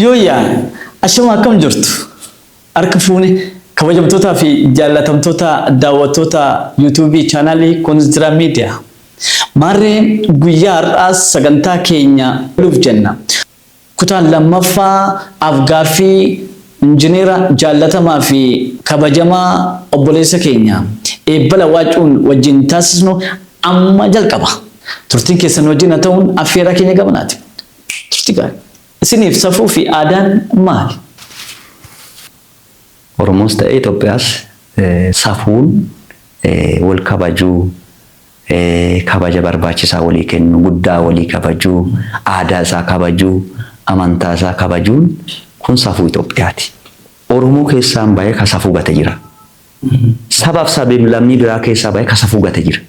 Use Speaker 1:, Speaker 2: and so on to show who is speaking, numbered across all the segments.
Speaker 1: Yooyyaa, ashama, akkam jirtu? Harka fuune, kabajamtootaa fi jaallatamtoota daawwattoota YouTube chaanaalii Koonziraa Miidiyaa. Maarree, guyyaa har'aas sagantaa keenya dhuuf jenna. Kutaan lammaffaa afgaaffii injineera jaallatamaa fi kabajamaa obboleessa keenya Eebbala Waacuun wajjin taasisnu amma jalqaba. Turtiin keessan wajjin haa ta'uun affeeraa keenya gamanaati. Turtii gaarii. Isiniif safuu fi aadaan maali?
Speaker 2: Oromoos ta'e Itoophiyaas, safuun wal kabajuu, kabaja barbaachisaa walii kennu, guddaa walii kabajuu, aadaa isaa kabajuu, amantaa isaa kabajuun kun safuu Itoophiyaati. Oromoo keessaan bahee ka safuu gate jira. Sabaaf lammii biraa keessaa bahee ka safuu gate jira.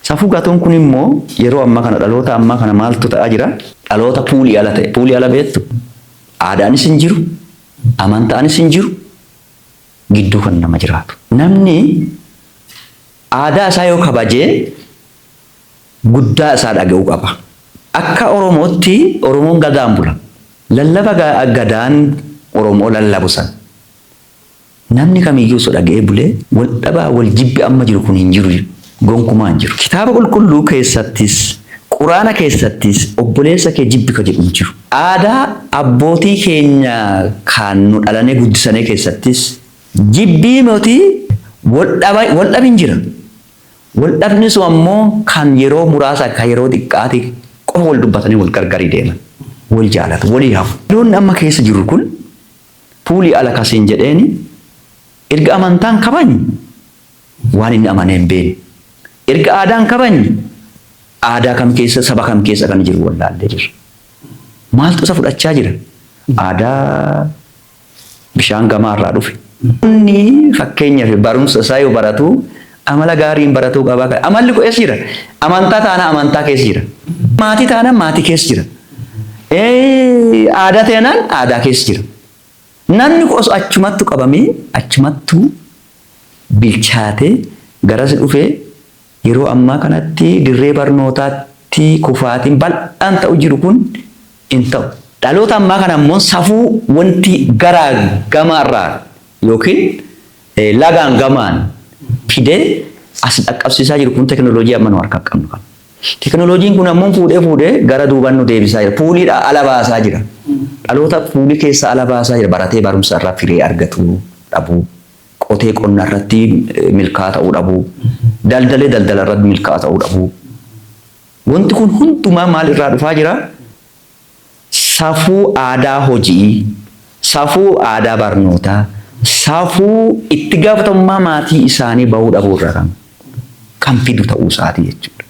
Speaker 2: Safuu gatuun kun immoo yeroo ammaa kana, dhaloota ammaa kana maaltu ta'aa jira? Dhaloota puulii ala ta'e. Puulii ala beektu? Aadaanis hin jiru, amantaanis hin jiru, gidduu kan nama jiraatu. Namni aadaa isaa yoo kabajee, guddaa isaa dhaga'uu qaba. Akka Oromootti, Oromoon gadaan bula. Lallaba gadaan Oromoo lallabu san namni kamiyyuu osoo dhaga'ee bulee, wal dhabaa wal jibbi amma jiru kun hin jiru, gonkumaa hin jiru. Kitaaba qulqulluu keessattis, Quraana keessattis obboleessa kee jibbi ka jedhu hin jiru. Aadaa abbootii keenya kan nu dhalanee guddisanii keessattis jibbii mootii wal dhabin jira. Wal dhabni sun ammoo kan yeroo muraasa, kan yeroo xiqqaati qofa wal dubbatanii wal gargarii deeman. Wal jaalatu, walii hafu. Dhaloonni amma keessa jiru kun puulii ala kasiin jedheeni, erga amantaan kabajni waan inni amanee hin beekne. Erga aadaan kabajni aadaa kam keessa, saba kam keessa kan jiru wallaallee jira. Maaltu isa fudhachaa jira? Aadaa bishaan gamaarraa dhufe. Inni fakkeenyaaf barumsa isaa yoo baratu amala gaariin baratuu qaba. Amalli kun eessa jira? Amantaa taanaan amantaa keessa jira. Maatii taanaan maatii keessa jira. Aadaa taanaan aadaa keessa jira. Namni kun osoo achumattu qabamee, achumattu bilchaatee garas dhufee, yeroo ammaa kanatti dirree barnootaatti kufaatiin bal'aan ta'u jiru kun hin ta'u. Dhaloota ammaa kana immoo safuu wanti garaa gamaarraa yookiin lagaan gamaan fidee as dhaqqabsiisaa jiru kun teknooloojii amma nu harkaa qabnu kana. Teknooloojiin kun ammoo fuudhee fuudhee gara duubaan nu deebisaa jira. Puuliidha ala baasaa jira. Dhaloota puulii keessa ala baasaa jira. Baratee barumsa irraa firee argatu dhabuu. Qotee qonna irratti milkaa'aa ta'uu dhabuu. Daldalee daldala irratti milkaa'aa ta'uu dhabuu. Wanti kun hundumaa maal irraa dhufaa jira? Safuu aadaa hojii, safuu aadaa barnootaa, safuu itti gaafatamummaa maatii isaanii bahuu dhabuu irraa kan fidu ta'uu isaati jechuudha.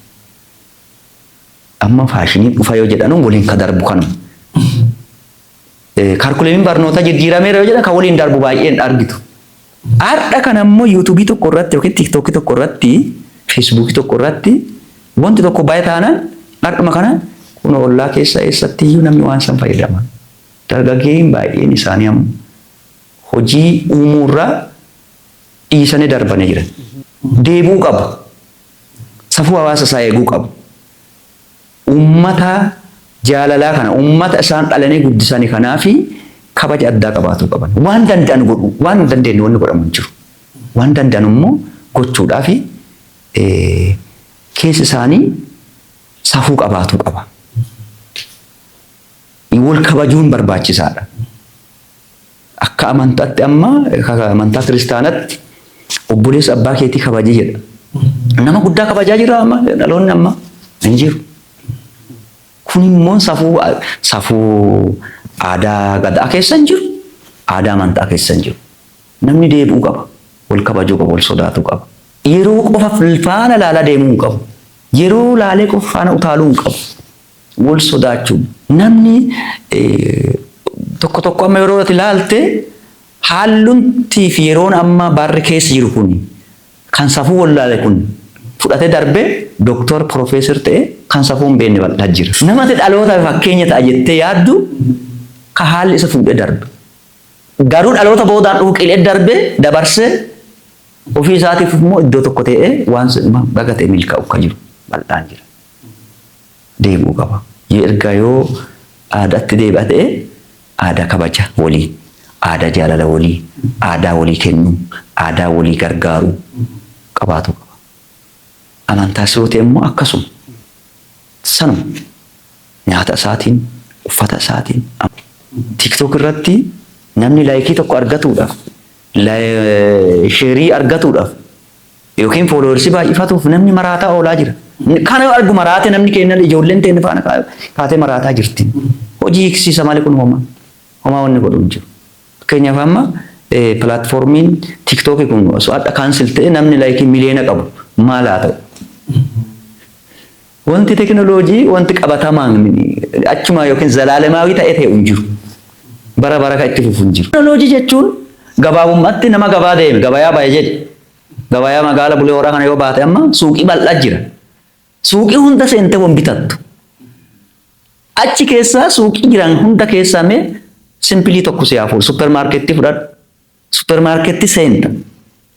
Speaker 2: Amma faashiniin dhufa yoo jedhanu waliin ka darbu kanuma. Kaarkuleemiin barnootaa jijjiirameera yoo jedhan kan waliin darbu baay'een argitu. Har'a kana immoo YouTubeii tokko irratti yookiin TikTokii tokko irratti, Facebookii tokko irratti wanti tokko baay'ee taanaan, har'uma kana kun ollaa keessa eessatti iyyuu namni waan san fayyadama. Dargaggeeyyiin baay'een isaanii ammoo hojii uumuurraa dhiisanii darbanii jiran. Deebi'uu qabu. Safuu hawaasa isaa eeguu qabu. Uummata jaalalaa kana, uummata isaan dhalanii guddisanii kanaafi kabaja addaa qabaatuu qaban. Waan danda'an godhu, waan hin dandeenye wanni godhamu hin jiru. Waan danda'an immoo gochuudhaafi keessi isaanii safuu qabaatuu qaba. Wal kabajuun barbaachisaadha. Akka amantaatti, amma akka amantaa kiristaanatti, obboleessa abbaa keetii kabajii jedha. Nama guddaa kabajaa jira amma dhaloonni amma? Hin jiru. Kun immoo safuu aadaa gadaa keessa hin jiru. Aadaa amantaa keessa hin jiru. Namni deebi'uu qaba. Wal kabajuu qaba. Wal sodaatuu qaba. Yeroo qofa faana laalaa deemuu hin qabu. Yeroo laalee qofa faana utaaluu hin qabu. Wal sodaachuu. Namni tokko tokko amma yeroo ati ilaalte, haalluntii fi yeroon amma barri keessa jiru kun kan safuu wallaale kun fudhatee darbee doctor, professor ta'e, kan safuu hin beekne bal'aa jira. Namati dhaloota fakkeenya ta'a jettee yaaddu ka haalli isa fuudhee darbe. Garuu dhaloota boodaan dhufu qilee darbee dabarsee ofii isaatiif immoo iddoo tokko ta'ee waan baga ta'e milkaa'u akka jiru bal'aan jira. Deebi'uu qaba. Erga yoo aadaatti deebi'a ta'e Aadaa kabaja walii, aadaa jaalala walii, aadaa walii kennuu, aadaa walii gargaaruu qabaatu qaba. Amantaas yoo ta'e immoo akkasuma. Sanuma nyaata isaatiin, uffata isaatiin. TikTok irratti namni like tokko argatuudhaaf, share argatuudhaaf yookiin followers baay'ifatuuf namni maraataa oolaa jira. Kana yoo argu maraate namni keenya, ijoolleen teenya faana kaatee maraataa jirti. Hojii hiiksiisa malee kun homaa. Homaa wanni godhu hin jiru. Fakkeenyaaf, amma platformiin TikTokii kun osoo adda cancel ta'e, namni like miliyoona qabu maal haa ta'u? Wanti teknooloojii, wanti qabatamaan achuma yookiin zalaalemaawii ta'e ta'e hin jiru. Bara bara kan itti fufu hin jiru. Teknooloojii jechuun gabaabummaatti nama gabaa deeme, gabayaa bahe jedhe. Gabayaa magaala Bulee Horaa kana yoo baate, amma suuqii bal'aa jira. Suuqii hunda seentee wan bitattu. Achi keessaa, suuqii jiran hunda keessaa, mee simple tokko si hafuur, supermarketii fudhadhu. Supermarketii seenta.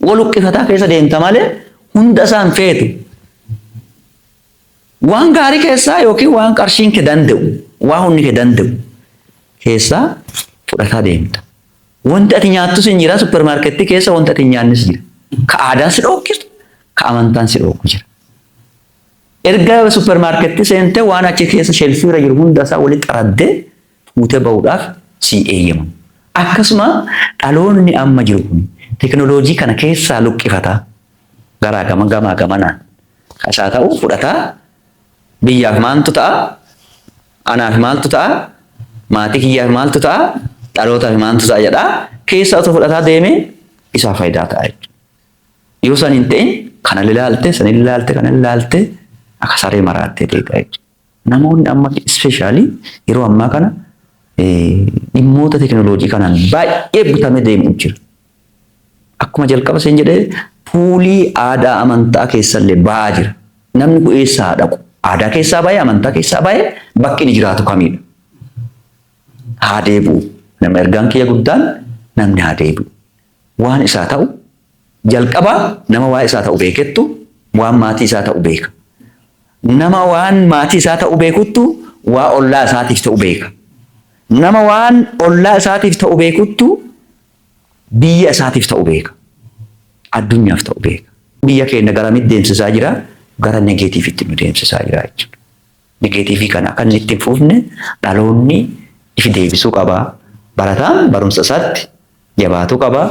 Speaker 2: Wal uqqifataa keessa deemta malee hunda isaan feetu. Waan gaarii keessaa yookiin waan qarshiin kee danda'u, waan humni kee danda'u keessaa fudhataa deemta. Wanti ati nyaattus hin jira supermarketii keessa, wanti ati hin nyaannis jira. Ka aadaan si dhookkisu, ka amantaan si dhookku jira. Erga supermarketii seentee, waan achi keessa shelfiirra jiru hunda isaa walitti qaraddee fuutee bahuudhaaf si eeyyamamu. Akkasuma dhaloonni amma jiru kun teknooloojii kana keessaa luqqifataa garaa gama gamaa gamanaan isaa ta'u fudhataa, biyyaaf maaltu ta'a, anaaf maaltu ta'a, maatii kiyyaaf maaltu ta'a, dhalootaaf maaltu ta'a jedhaa keessa otoo fudhataa deemee isaa faayidaa ta'a jechuudha. Yoo san hin ta'in, kana ilaalte, san ilaalte, kana ilaalte, akka saree maraattee deeta jechuudha. Namoonni amma especially yeroo ammaa kana dhimmoota teknooloojii kanaan baay'ee butamee deemu jira. Akkuma jalqaba seen jedhee, puulii aadaa amantaa keessallee ba'aa jira. Namni kun eessaa haa dhaqu? Aadaa keessaa ba'ee, amantaa keessaa ba'ee, bakki inni jiraatu kamidha? Haa deebi'u. Nama ergaan kiyya guddaan, namni haa deebi'u. Waan isaa ta'u jalqaba nama waa isaa ta'u beekettu waan maatii isaa ta'u beeka. Nama waan maatii isaa ta'u beekuttu waa ollaa isaatiif ta'u beeka. Nama waan ollaa isaatiif ta'u beekuttu biyya isaatiif ta'u beeka. Addunyaaf ta'u beeka. Biyya keenya garamitti deemsisaa jira? Gara negativeitti nu deemsisaa jira jechuudha. Negative kana akka inni itti hin fufne dhaloonni ifi deebisuu qaba. Barataan barumsa isaatti jabaatuu qaba.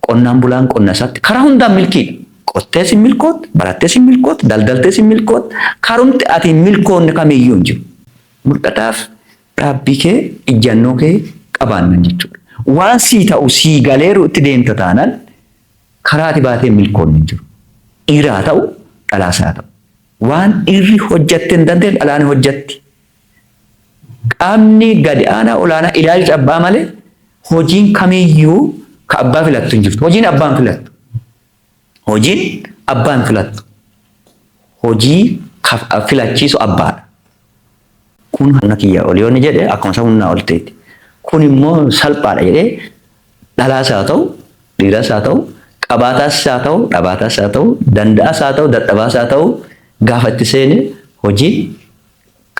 Speaker 2: Qonnaan bulaan qonna isaatti karaa hundaan milkiidha. Qottees hin milkoot, barattees hin milkoot, daldaltees hin milkoot, karumti ati hin milkoonne kamiyyuu hin jiru. Mul'ataaf dhaabbii kee, ijjannoo kee qabaannan jechuudha. Waan sii ta'u sii galeeru itti deemta taanaan, karaa ati baatee milkoonni hin jiru. Dhiira haa ta'u, dhalaas haa ta'u. Waan dhiirri hojjatte hin dandeenye dhalaan hojjatti. Qaamni gadi aanaa olaanaa ilaalcha abbaa malee hojiin kamiyyuu ka abbaa filattu hin jirtu. Hojiin abbaan filattu. Hojiin abbaan filattu. Hojii filachiisu abbaadha. Kun humna kiyyaa ol yoo inni jedhe, akkuma isa humnaa ol ta'eeti. Kun immoo salphaadha jedhee, dhalaas haa ta'u, dhiiras haa ta'u, qabaataas haa ta'u, dhabaataas haa ta'u, danda'as haa ta'u, dadhabaas haa ta'u, gaafa itti seene hojiin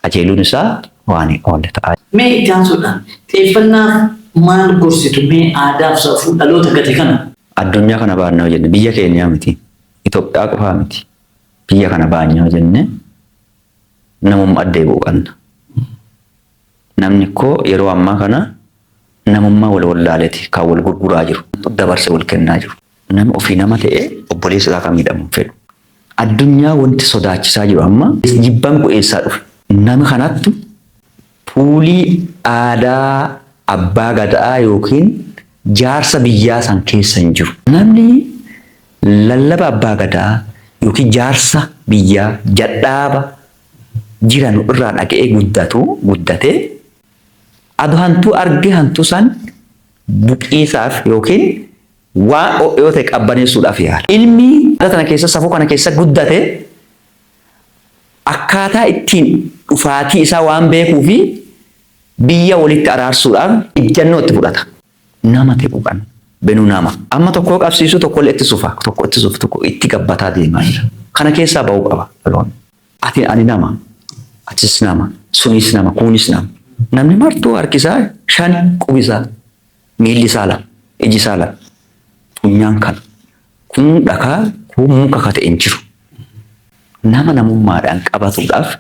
Speaker 2: qajeeluun isaa waan hin oolle ta'a.
Speaker 1: Mee itti aansuudhaan xiyyeeffannaaf maal gorsitu mee aadaaf safuu dhaloota gate kana?
Speaker 2: Addunyaa kana baannaa yoo jenne, biyya keenyaa miti, Itoophiyaa qofaa miti, biyya kana baannaa yoo jenne, namummaa deebi'uu qabna. Namni koo yeroo ammaa kana namummaa wal wallaaleeti kan wal gurguraa jiru, dabarse wal kennaa jiru. Namni ofii nama ta'ee obboleessa isaa kan miidhamu hin fedhu. Addunyaa wanti sodaachisaa jiru amma jibbaan kun eessaa dhufe? Nama kanattu puulii aadaa abbaa gadaa yookiin jaarsa biyyaa san keessa hin jiru. Namni lallaba abbaa gadaa yookiin jaarsa biyyaa jadhaaba jiran irraa dhaga'ee guddatu, guddatee adu hantuu argee, hantuu san buqiisaaf yookiin waan yoo ta'e qabbaneessuudhaaf yaala. Ilmi aadaa kana keessa, safuu kana keessa guddate, akkaataa ittiin dhufaatii isaa waan beekuu fi biyya walitti araarsuudhaaf ijjannoo itti fudhata. Nama ta'uu qabna. Benuu nama. Amma tokko qabsiisuu, tokko illee itti sufa, tokko itti sufa, tokko itti gabbataa deemaa jira. Kana keessaa ba'uu qaba dhaloonni. Ati ani nama, atis nama, sunis nama, kunis nama. Namni martuu harki isaa shan, qubi isaa, miilli isaa lama, iji isaa lama, funyaan kana. Kun dhakaa, kun muka ka ta'e hin jiru. Nama namummaadhaan qabatuudhaaf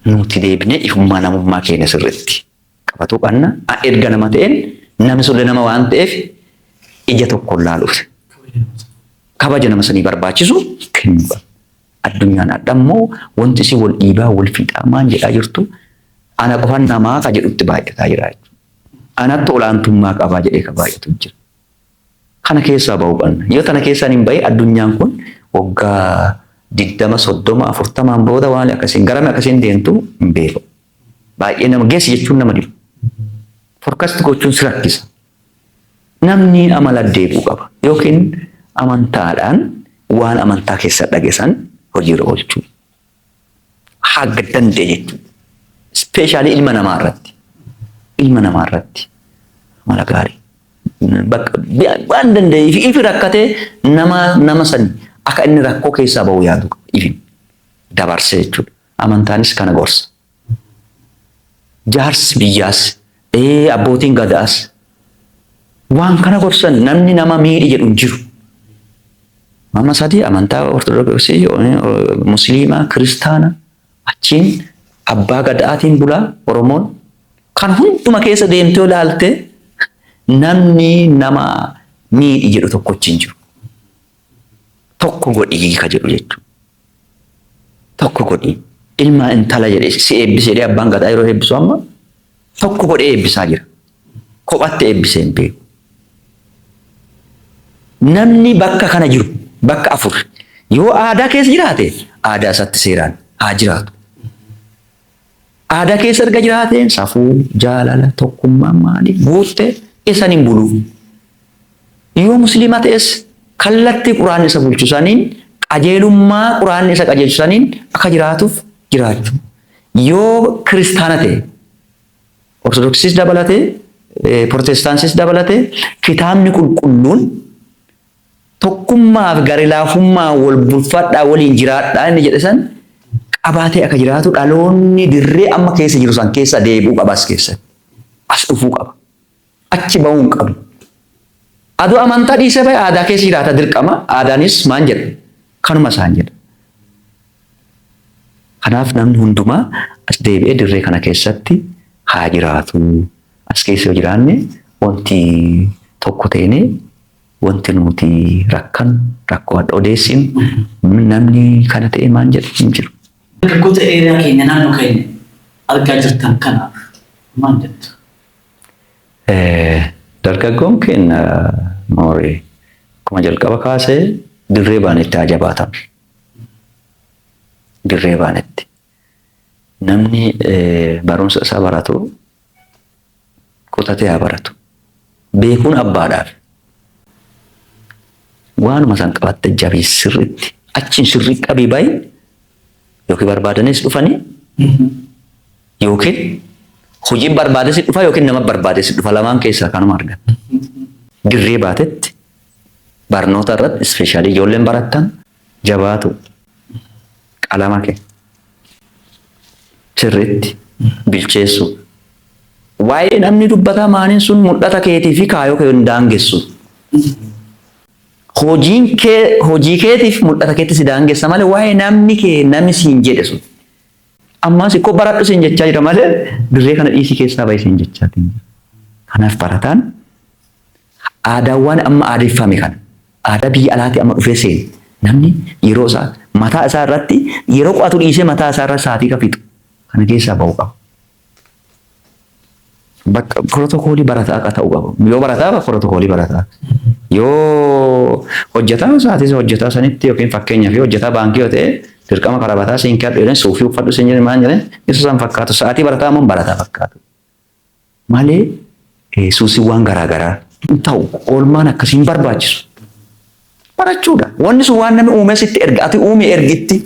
Speaker 2: nuti deebinee ifummaa namummaa keenya sirriitti qabatuu qabna. Erga nama ta'een namni sun nama waan ta'eef ija tokkoon laaluuf kabaja nama sanii barbaachisu kennuu qabna. Addunyaan hadha immoo wanti isin wal dhiibaa wal fixaa maan jedhaa jirtu ana qofan namaa ka jedhutti baay'ataa jira jechuudha. Anatti olaantummaa qabaa jedhee ka baay'atu jira. Kana keessaa ba'uu qabna. Yoo tana keessaan hin bahe addunyaan kun waggaa 20, 30, 40n booda waan akkasiin garame akkasiin deemtu hin beeku. Baay'ee nama geessi jechuun nama dhibu. Forecast gochuun si rakkisa. Namni amala deebi'uu qaba. Yookiin amantaadhaan waan amantaa keessa dhageessan hojiirra oolchuu. Haga danda'e jechuudha. Especially ilma namaa irratti. Ilma namaa irratti amala gaarii. Bakka waan danda'e ifi rakkatee nama nama sani akka inni rakkoo keessaa bahu yaadu qaba. Ifi dabarsee jechuudha. Amantaanis kana gorsa. Jaarsi biyyaas, abbootiin gadaas waan kana gorsan, namni nama miidhi jedhu hin jiru. Amma sadii amantaa Ortodoksii, Musliimaa, Kiristaana, achiin abbaa gadaatiin bulaa Oromoon kan hunduma keessa deemtee ilaalte namni nama miidhi jedhu tokkochi hin jiru. Tokko godhii ka jedhu jechuudha. Tokko godhii. Ilma intala jedhee si eebbisee jedhee abbaan gadaa yeroo eebbisu amma tokko godhee eebbisaa jira. Kophatti eebbisee hin beeku. Namni bakka kana jiru bakka afur yoo aadaa keessa jiraate aadaa isaatti seeraan haa jiraatu. Aadaa keessa erga jiraateen safuu, jaalala, tokkummaa maali guutte isan hin bulu. Yoo Musliima ta'es kallattii Quraanni isa bulchu saniin, qajeelummaa Quraanni isa qajeelchu saniin akka jiraatuuf jiraachuu. Yoo Kiristaana ta'e, Ortodoksiis dabalatee, Protestaansis dabalatee, kitaabni qulqulluun tokkummaa fi garilaafummaa wal bulfadhaa, waliin jiraadhaa inni jedhe san qabaatee akka jiraatu, dhaloonni dirree amma keessa jiru san keessa deebi'uu qaba, as keessatti. As dhufuu qaba. Achi bahuu hin qabu. Aduu amantaa dhiisee bahe aadaa keessa jiraata dirqama. Aadaanis maan jedha? Kanuma isaan jedha. Kanaaf namni hundumaa as deebi'ee dirree kana keessatti haa jiraatu. As keessa yoo jiraanne wanti tokko ta'ee wanti nuti rakkan rakkoo adda odeessinu namni kana ta'e maan jedhu hin jiru.
Speaker 1: Dargaggoota area keenya, naannoo keenya argaa jirtan kanaaf maal jettu?
Speaker 2: Dargaggoon keenya moorii akkuma jalqaba kaasee dirree baanetti haa jabaatan. Dirree baanetti. Namni barumsa isaa baratu kutatee haa baratu. Beekuun abbaadhaaf. Waanuma san qabatte jabeessi sirriitti. Achiin sirrii qabii bayi, yookiin barbaadanis dhufanii yookiin hojiin barbaade si dhufa yookiin nama barbaade si dhufa, lamaan keessaa kanuma argatta. Dirree baatetti barnoota irratti, especially ijoolleen barattan jabaatu, qalama kee sirriitti bilcheessu. Waa'ee namni dubbataa maaniin sun mul'ata keetii fi kaayoo kee hin daangessu. Hojiin kee hojii keetiif mul'ata keetti si daangessa malee waa'ee namni kee namni siin jedhe sun. Ammas ikkoo baradhu siin jechaa jira malee dirree kana dhiisii keessaa bahi siin jechaa jira. Kanaaf barataan aadaawwan amma aadeffame kana, aadaa biyya alaatii amma dhufee seene, namni yeroo isaa mataa isaa irratti yeroo qo'atu dhiisee mataa isaa irratti sa'aatii ka fixu kana keessaa bahuu qaba. Bakka pirootokoolii barataa akka ta'uu qaba. Yoo barataa pirootokoolii barataa. Yoo hojjetaa sa'aatii hojjetaa sanitti yookiin fakkeenyaaf yoo hojjetaa baankii yoo ta'e dirqama karabataa siin kadhu jedhan, suufii uffadhu siin jedhan, maal jedhan, isa san fakkaatu, sa'aatii barataa immoo barataa fakkaatu. Malee suusiiwwan garaagaraa hin ta'u, oolmaan akkasii hin barbaachisu. Barachuudha. Wanni sun waan namni uume sitti erga, ati uume ergitti.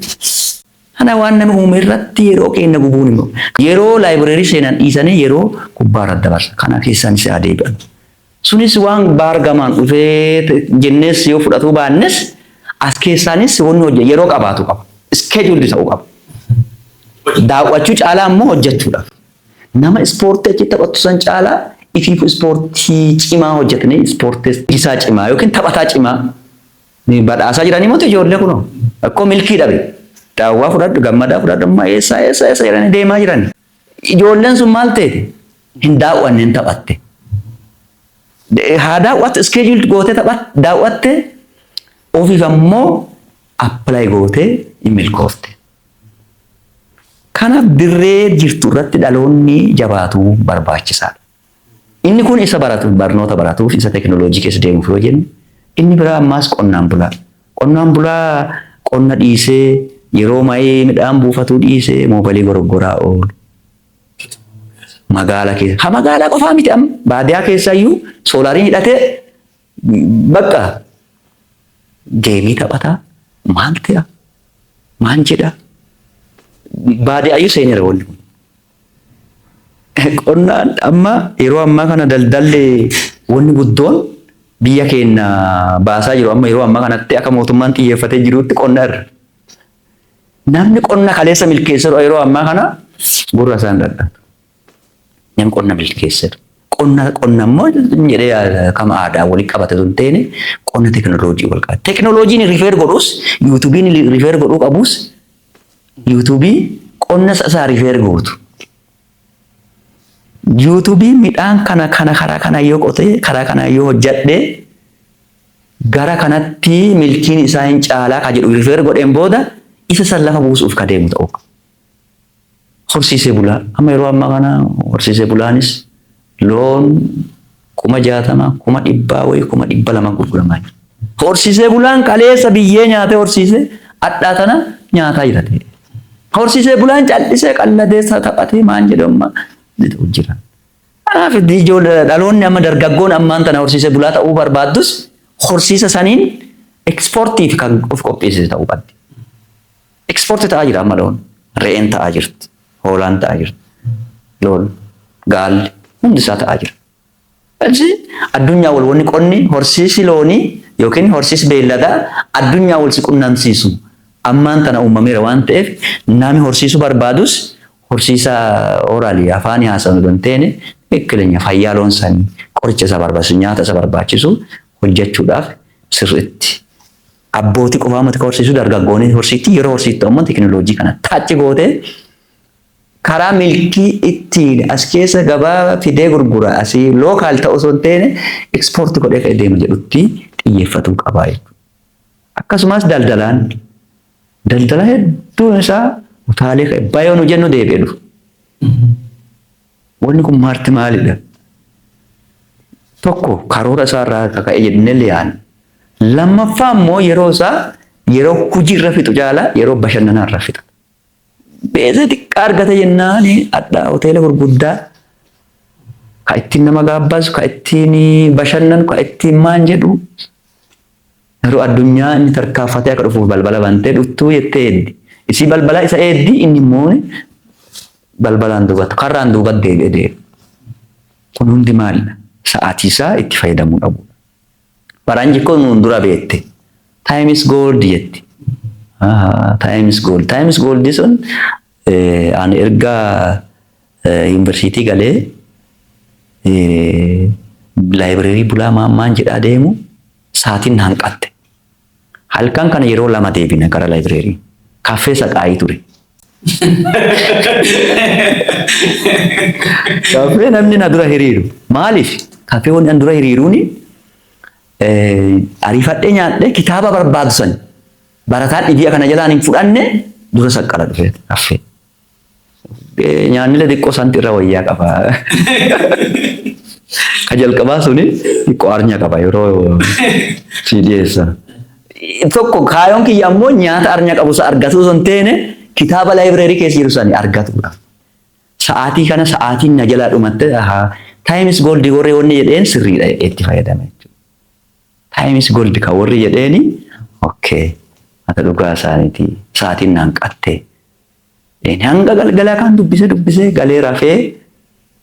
Speaker 2: Kana waan namni uume irratti yeroo keenya gubuun immoo yeroo library seenan dhiisanii yeroo kubbaa irratti dabarsa. Kana keessaan si adeebi'an. Sunis waan baargamaan dhufee jennees yoo fudhatuu baannes as keessaanis wanni hojje yeroo qabaatu qaba. Schedule ta'uu qaba. Daawwachuu caalaa immoo hojjechuudhaaf. Nama ispoortii achi taphattu san caalaa ifiif ispoortii cimaa hojjetanii ispoortii isaa cimaa yookiin taphataa cimaa badhaasaa jiranii moti ijoollee kunoo akkoo milkii dhabe. Daawwaa fudhadhu, gammadaa fudhadhu, amma eessa eessa eessa jedhanii deemaa jiran. Ijoolleen sun maal ta'e? Hin daawwanne, hin taphatte. Haa daawwattu, schedule gootee daawwatte, ofiif ammoo apply gootee hin milkoofte. Kanaaf dirree jirtu irratti dhaloonni jabaatuu barbaachisaadha. Inni kun isa baratu, barnoota baratuuf, isa teekinooloojii keessa deemuuf yoo jennu, inni biraa ammaas qonnaan bulaa. Qonnaan bulaa qonna dhiisee, yeroo maayii midhaan buufatuu dhiisee moobalii goroggoraa oolu. Magaalaa keessa. Ha magaalaa qofaa miti, amma baadiyyaa keessa iyyuu soolariin hidhatee bakka geemii taphataa maal ta'a maal jedha, baadiyyaa seeneera wanni kun. Qonnaan amma yeroo ammaa kana daldalli wanni guddoon biyya keenya baasaa jiru amma yeroo ammaa kanatti akka mootummaan xiyyeeffatee jirutti qonna irra. Namni qonna kaleessa milkeessu yeroo ammaa kana gurra isaan dhadhatu. Namni qonna milkeessu. Qonna immoo jedhee kama aadaa walitti qabate osoo hin taane, qonna teekinooloojii wal qabate. Teekinooloojiin refer godhus, yuutuubiin refer godhuu qabus, yuutuubii qonna isaa refer gootu. Yuutuubii midhaan kana kana karaa kana yoo qotee, karaa kana yoo hojjadhe, gara kanatti milkiin isaa hin caalaa ka jedhu refer godheen booda isa san lafa buusuuf ka deemu ta'uu qaba. Horsiisee bulaa amma yeroo ammaa kana horsiisee bulaanis loon 60,000, 100,000 wayii, 200,000 gurguramaa jira. Horsiisee bulaan kaleessa biyyee nyaatee horsiisee adhaa tana nyaataa jira ta'e. Horsiisee bulaan callisee qalladee taphatee maan jedhu amma jira. Kanaaf ijoollee, dhaloonni amma, dargaggoon ammaan tana horsiisee bulaa ta'uu barbaaddus, horsiisa saniin ekspoortiif kan of qopheessite ta'uu qabdi. Ekspoortii ta'aa jira amma loon. Re'een ta'aa jirti. Hoolaan ta'aa jirti. Loon, gaalli hundi isaa ta'aa jira. Addunyaa wal wanni qonni horsiisi loonii yookiin horsiisi beelladaa addunyaa wal si qunnamsiisu ammaan tana uumameera waan ta'eef, namni horsiisuu barbaadus horsiisa oraalii afaanii haasa'u hin ta'ine, ትክክለኛ fayyaa loon sanii, qoricha isa barbaachisu, nyaata isa barbaachisu hojjechuudhaaf sirriitti abbootii qofaa miti horsiisu, dargaggoonni horsiitti. Yeroo horsiistu ammoo teekinooloojii kana taachi gootee karaa milkii ittiin as keessa gabaa fidee gurgura, asii local ta'u osoo hin taane ekspoortii godhee kan deemu jedhutti xiyyeeffatuu qabaa jechuudha. Akkasumas daldalaan daldala hedduun isaa utaalee baay'ee nu jennu deebi'ee dhufu. Wanni kun maarti maalidha? Tokko karoora isaa irraa akka ka'e jennee yaadna. Lammaffaa immoo yeroo isaa yeroo hojii irra fixu caala yeroo bashannanaa irra fixa. Beesa xiqqaa argate jennaan adda hoteela gurguddaa ka ittiin nama gaabbasu, ka ittiin bashannanu, ka ittiin maan jedhu, yeroo addunyaa inni tarkaanfatee akka dhufuuf balbala bantee dhuftuu jettee eeddi. Isii balbala isa eeddi, inni immoo balbalaan duubatti karraan duubatti deebi'ee deema. Kun hundi maalidha? Sa'aatii isaa itti fayyadamuu dhabudha. Faranji kun nuun dura beekte. "Time is gold" jetti. Time is gold. Time is gold sun ani erga yuunivarsiitii galee laayibireerii bulaa maan jedhaa deemu sa'aatiin na hanqatte. Halkan kana yeroo lama deebina gara laayibireerii. Kaffee saqaayii ture. Kaffee namni na dura hiriiru. Maaliif? Kaffee wanni na dura hiriiruuni ariifadhee nyaadhee kitaaba barbaadu san barataan dhibii kana jalaan hin fudhanne dura saqqala dhufe kaffee. Nyaannillee xiqqoo santi irra wayyaa qaba. Ka jalqabaa suni xiqqoo arnya qaba yeroo si dhiyeessa. Tokko kaayoon kiyya ammoo nyaata arnya qabu isa argatu osoo hin taane, kitaaba laayibireerii keessa jiru sani argatuudhaaf. Sa'aatii kana sa'aatiin na jalaa dhumatte, "Time is gold" warri wanni jedheen sirriidha itti fayyadame jechuudha. "Time is gold" kan warri jedheeni, okay, mata dhugaa isaaniiti, sa'aatiin naan qatte. Hanga galgalaa kan dubbisee dubbisee galee rafee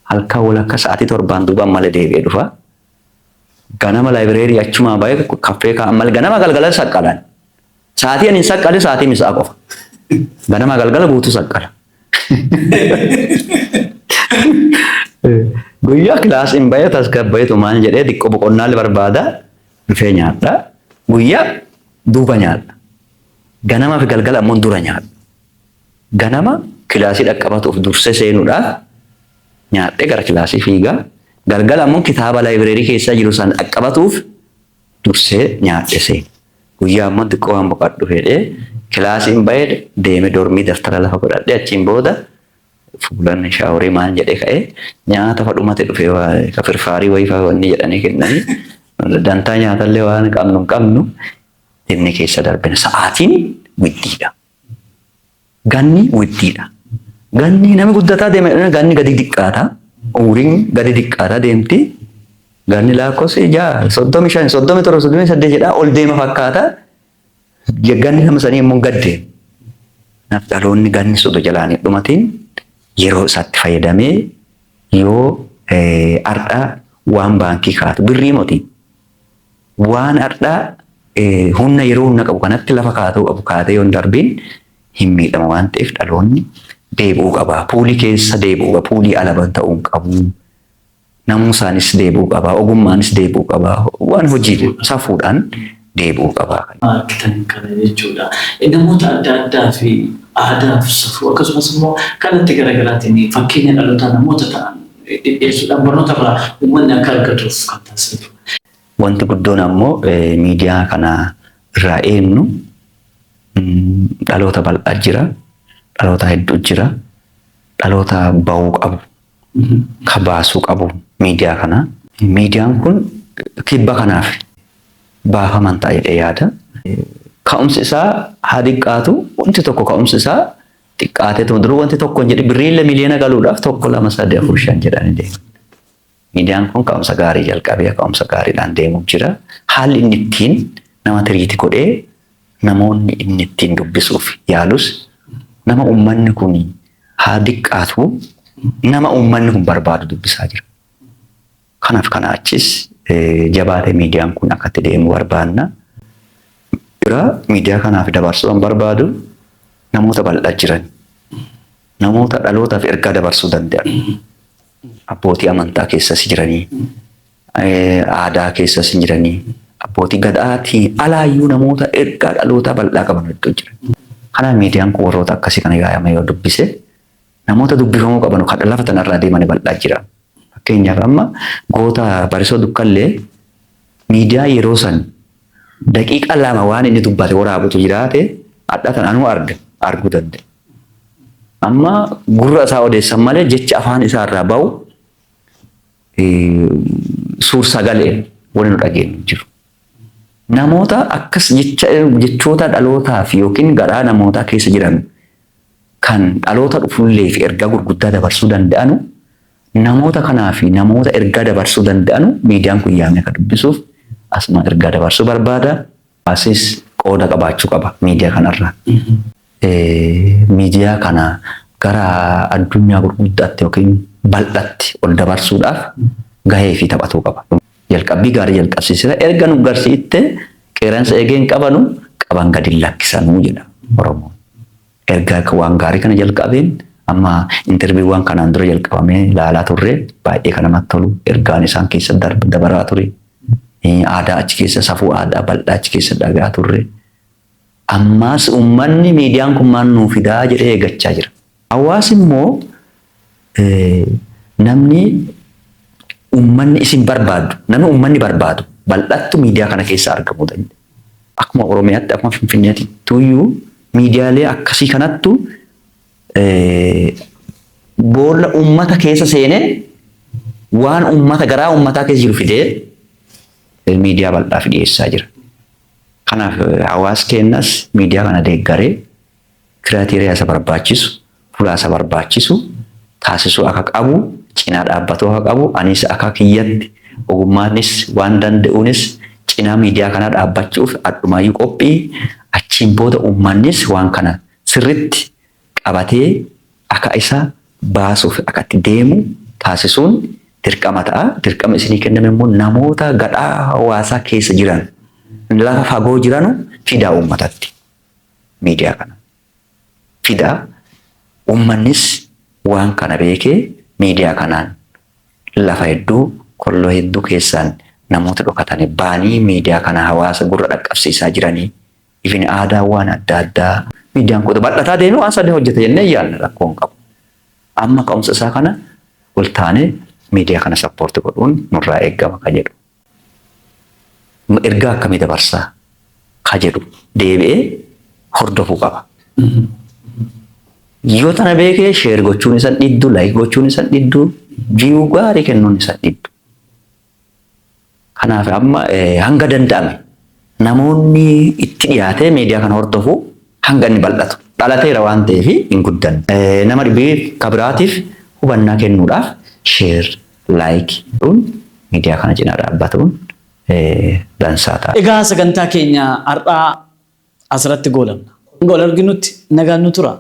Speaker 2: halkan walakka sa'aatii 7n duuba malee deebi'ee dhufa. Ganama laayibireerii achumaa baay'ee kaffee kaan malee ganama galgala saqqalan. Sa'aatii ani hin saqqale sa'aatii misaa qofa. Ganama galgala guutuu saqqala. Guyyaa kilaasiin bahee tasgabbayeetu maal jedhee xiqqoo boqonnaalee barbaada dhufee nyaadha. Guyyaa duuba nyaadha. Ganamaa fi galgala ammoo dura nyaadha. Ganama kilaasii dhaqqabatuuf dursee seenuudhaaf nyaadhee gara kilaasii fiigaa. Galgala ammoo kitaaba laayibireerii keessa jiru san dhaqqabatuuf dursee nyaadhee seena. Guyyaa ammoo xiqqoo waan boqadhu fedhee kilaasiin bahee deeme dormii daftara lafa godhadhee achiin booda fuulan shaaworii maal jedhee ka'ee nyaata fadhumate dhufee ka firfaarii wayii fa'aa wanni jedhanii kennanii dantaa nyaatallee waan qabnu hin qabnu inni keessa darbina. Sa'aatiin widdiidha. Ganni widdiidha. Ganni namni guddataa deema ganni gadi xiqqaata. Umuriin gadi xiqqaataa deemti. Ganni lakkoofsi 6, 35, 37, 38 jedhaa ol deema fakkaata. Ganni nama sanii immoo gad deema. Kanaaf dhaloonni ganni sodo jalaan hin dhumatiin yeroo isaatti fayyadamee yoo ardhaa waan baankii kaatu birrii moti waan ardhaa humna yeroo humna qabu kanatti lafa kaatuu qabu kaatee yoo hin darbiin hin miidhama waan ta'eef dhaloonni deebi'uu qaba. Puulii keessa deebi'uu qaba. Puulii alaba ta'uu hin qabu. Namuusaanis deebi'uu qaba. Ogummaanis deebi'uu qaba. Waan hojii safuudhaan deebi'uu qaba.
Speaker 1: Argitan kana jechuudha. Namoota adda addaa fi aadaa fi safuu akkasumas immoo kallattii garaagaraatiin fakkeenya dhalootaa namoota ta'an dhiyeessuudhaan barnoota irraa uummanni akka argatuuf kan taasisudha.
Speaker 2: Wanti guddoon ammoo miidiyaa kana irraa eenyu dhaloota bal'aa jira. Dhaloota hedduu jira. Dhaloota bahuu qabu. Ka baasuu qabu miidiyaa kana. Miidiyaan kun kibba kanaaf baafaman ta'a jedhee yaada. Ka'umsi isaa haa xiqqaatu, wanti tokko ka'umsi isaa xiqqaateetu dura wanti tokko hin jedhe birriillee miliyoona galuudhaaf 1 2 3 4 5 jedhanii deemu. Miidiyaan kun ka'umsa gaarii jalqabee ka'umsa gaariidhaan deemuuf jira. Haalli inni ittiin nama tiriiti godhee namoonni inni ittiin dubbisuuf yaalus nama uummanni kun haa xiqqaatu nama uummanni kun barbaadu dubbisaa jira. Kanaaf kana achis jabaatee miidiyaan kun akka itti deemu barbaanna. Miidiyaa kanaaf dabarsuu kan barbaadu namoota bal'aa jiran, namoota dhalootaaf ergaa dabarsuu danda'an, abbootii amantaa keessas jiranii, aadaa keessas jiranii, abbootii gadaatii alaayyuu namoota ergaa dhalootaa bal'aa qaban hedduu jira. Kanaaf miidiyaan kun warroota akkasii kana yaa'ame yoo dubbise namoota dubbifamuu qaban kan lafa tanarraa deeman bal'aa jira. Fakkeenyaaf amma goota Barisoo Dukkallee miidiyaa yeroo san daqiiqa 2 waan inni dubbate waraabutu jiraate hadha tan anuu arguu danda'e. Amma gurra isaa odeessan malee jecha afaan isaa irraa bahu suur sagalee wani nu dhageenyu jiru. Namoota akkas jechoota dhalootaaf yookiin garaa namootaa keessa jiran kan dhaloota dhufullee fi ergaa gurguddaa dabarsuu danda'anu namoota kanaa fi namoota ergaa dabarsuu danda'anu miidiyaan kun yaamee akka dubbisuuf asuma ergaa dabarsuu barbaada. Asis qooda qabaachuu qaba miidiyaa kanarraa. Miidiyaa kana gara addunyaa gurguddaatti yookiin bal'aatti ol dabarsuudhaaf gahee fi taphatuu qaba. Jalqabbii gaarii jalqabsiisera. Erga nu garsiitte qeeransa eegeen qabanu qaban gadi lakkisanuu jedha Oromoon. Erga waan gaarii kana jalqabeen amma intarviiwwan kanaan dura jalqabamee ilaalaa turre baay'ee kan namatti tolu ergaan isaan keessa dabaraa ture. Aadaa achi keessa safuu aadaa bal'aa achi keessa dhagaa turre. Ammaas uummanni miidiyaan kun maal nuu fidaa jedhee eeggachaa jira. Hawaasi immoo namni uummanni isin barbaadu, namni uummanni barbaadu bal'attu miidiyaa kana keessa argamuu danda'a. Akkuma Oromiyaatti, akkuma Finfinneetti tuyyuu miidiyaalee akkasii kanattu boolla uummata keessa seenee waan uummata garaa uummataa keessa jiru fidee miidiyaa bal'aaf dhiyeessaa jira. Kanaaf hawaas keenyas miidiyaa kana deeggaree kiraateriyaa isa barbaachisu, fuula isa barbaachisu taasisuu akka qabu, cinaa dhaabbatuu akka qabu, anis akka kiyyatti ogummaanis waan danda'uunis cinaa miidiyaa kana dhaabbachuuf adhumaayyuu qophii achiin booda uummannis waan kana sirritti qabatee akka isa baasuuf akka itti deemu taasisuun dirqama ta'a. Dirqama isinii kenname immoo namoota gadhaa hawaasaa keessa jiran lafa fagoo jiranu fidaa uummatatti miidiyaa kana. Fidaa uummannis waan kana beekee Miidiyaa kanaan lafa hedduu kolloo hedduu keessaan namoota dhokatanii baanii miidiyaa kana hawaasa gurra dhaqqabsiisaa jiranii ifin aadaa waan adda addaa miidiyaan kun bal'ataa deemee waan sadii hojjeta jennee yaadna, rakkoo hin qabu. Amma ka'umsa isaa kana ol taanee miidiyaa kana support godhuun nurraa eegama ka jedhu. Ergaa akkamii dabarsaa ka jedhu deebi'ee hordofuu qaba. Yoo tana beekee share gochuun isa dhiddu, like gochuun isa dhiddu, view gaarii kennuun isa dhiddu. Kanaaf amma hanga danda'ame namoonni itti dhiyaatee miidiyaa kana hordofu hanga inni bal'atu. Dhalateera waan ta'eef hin guddanne. Nama dhibii kabiraatiif hubannaa kennuudhaaf share, like miidiyaa kana cinaa dhaabbatuun dansaa ta'a.
Speaker 1: Egaa sagantaa keenya har'aa asirratti goolabna. Hanga wal arginutti nagaan nu tura.